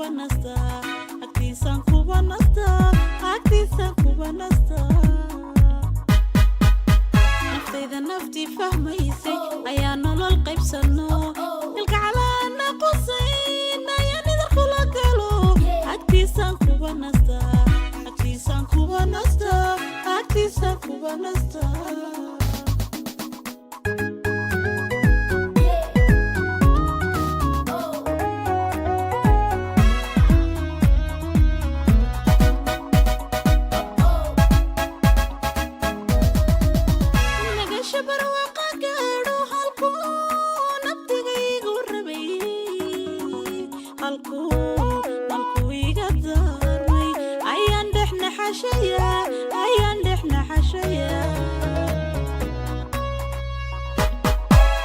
Kuba nastaa, agtiisaan kuba nastaa, agtiisaan kuba nastaa. Naftayda naftii fahmaysay ayaa nolol qaybsano, ilkacalaana qusayn ayaan idin kula galo. Agtiisaan kuba nastaa, agtiisaan kuba nastaa, agtiisaan kuba nastaa. Nagasha barwaqa gaadho halkuu nabdigaygu rabay, halkuu halkuu iga daarmay ayaan dhex naxashaya, ayaan dhex naxashaya.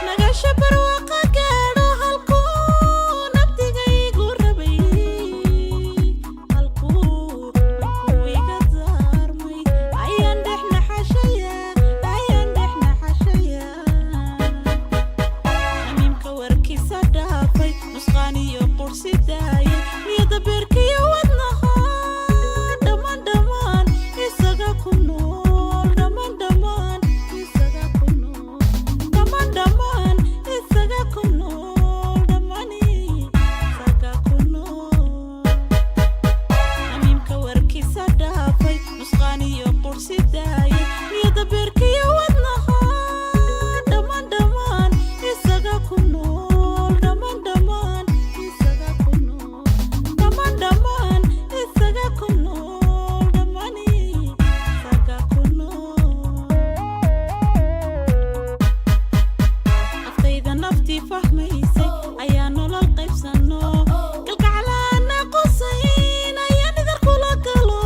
Nagasha barwaqa gaadho halkuu nabdigaygu rabay, halkuu halkuu iga daarmay ayaan dhex naxashaya, ayaan dhex naxashaya. Namiimka warkiisa dhaafay, nusqaan iyo qursi daayay, niyada beerkiyo wadnaha dhammaan dhammaan isaga ku nool, dhammaan dhammaan isaga ku nool, dhammaan dhammaan isaga ku nool, dhammaan isaga ku nool. Namiimka warkiisa dhaafay, nusqaan iyo qursi daayay, niyada beerkiyo wadnaha dhammaan dhammaan isaga ku nool, dhammaan dhammaan isaga ku nool, dhammaan dhammaan isaga ku nool, dhammaan isaga ku nool. Naftayda naftii fahmaysay ayaa nolol qaybsano, kalgacalaana qusayn ayaan idin kula galo.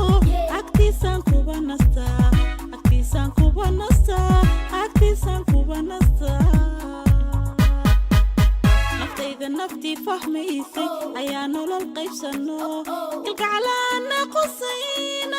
Agtiisaan kuba nastaa, agtiisaan kuba nastaa, agtiisaan kuba nastaa. Naftayda naftii fahmaysay ayaa nolol qaybsano, kalgacalaana qusayn.